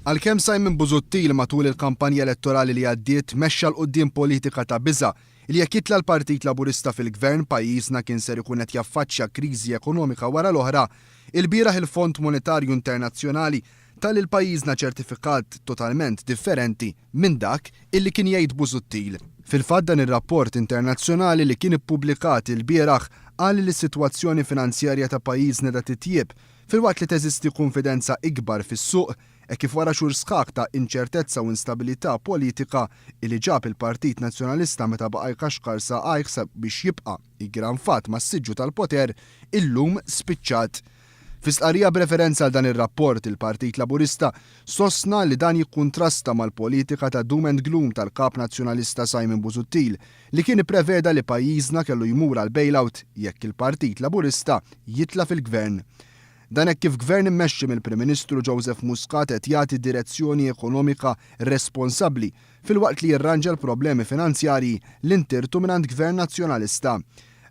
Għalkemm Simon Busuttil matul il-kampanja elettorali li għaddiet mexxa 'l quddiem politika ta' biża' li jekk jitla' l-Partit Laburista fil-Gvern pajjiżna kien ser ikun qed jaffaċċja kriżi ekonomika wara l-oħra, ilbieraħ il-Fond Monetarju Internazzjonali ta lil pajjiżna ċertifikat totalment differenti minn dak illi kien jgħid Busuttil. Fil-fatt dan ir-rapport internazzjonali li kien ippubblikat ilbieraħ qal li s-sitwazzjoni finanzjarja ta' pajjiżna qiegħda titjieb filwaqt li teżisti kunfidenza ikbar fis-suq hekk kif wara xhur sħaħ ta' inċertezza u instabilità politika illi ġab il-Partit Nazzjonalista meta baqa' jkaxkar saqajh sabiex jibqa' iggranfat mas-siġġu tal-poter, illum spiċċat. Fi stqarrija b'referenza għal dan ir-rapport, il-Partit Laburista sostna li dan jikkuntrasta mal-politika ta' doom and gloom tal-Kap Nazzjonalista Simon Busuttil li kien ippreveda li pajjiżna kellu jmur għal bailout jekk il-Partit Laburista jitla' fil-Gvern. Dan hekk kif Gvern immexxi mill-Prim Ministru Joseph Muscat qed jagħti direzzjoni ekonomika responsabbli filwaqt li jirranġa l-problemi finanzjarji li ntirtu mingħand Gvern Nazzjonalista.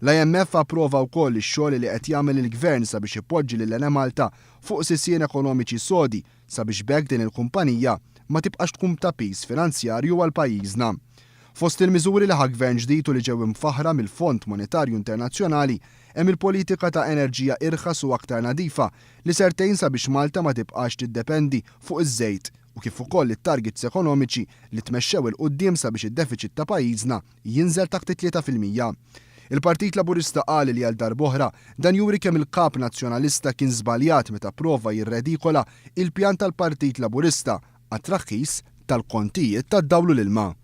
L-IMF approva wkoll ix-xogħol li qed jagħmel il-Gvern sabiex ipoġġi lil Enemalta fuq sisien ekonomiċi sodi sabiex b'hekk din il-kumpanija ma tibqax tkun ta' piż finanzjarju għal pajjiżna. Fost il-miżuri li ħa Gvern ġdid u li ġew imfaħħra mill-Fond Monetarju Internazzjonali hemm il-politika ta' enerġija irħas u aktar nadifa li ser tgħin sabiex Malta ma tibqax tiddependi fuq iż-żejt u kif ukoll it-targets ekonomiċi li tmexxew 'il quddiem sabiex id-defiċit ta' pajjiżna jinżel taħt it-3%. Il-Partit Laburista qal li għal darb'oħra dan juri kemm il-Kap Nazzjonalista kien żbaljat meta pprova jirredikola il-pjan tal-Partit Laburista għat-traħħis tal-kontijiet tad-dawl u l-ilma.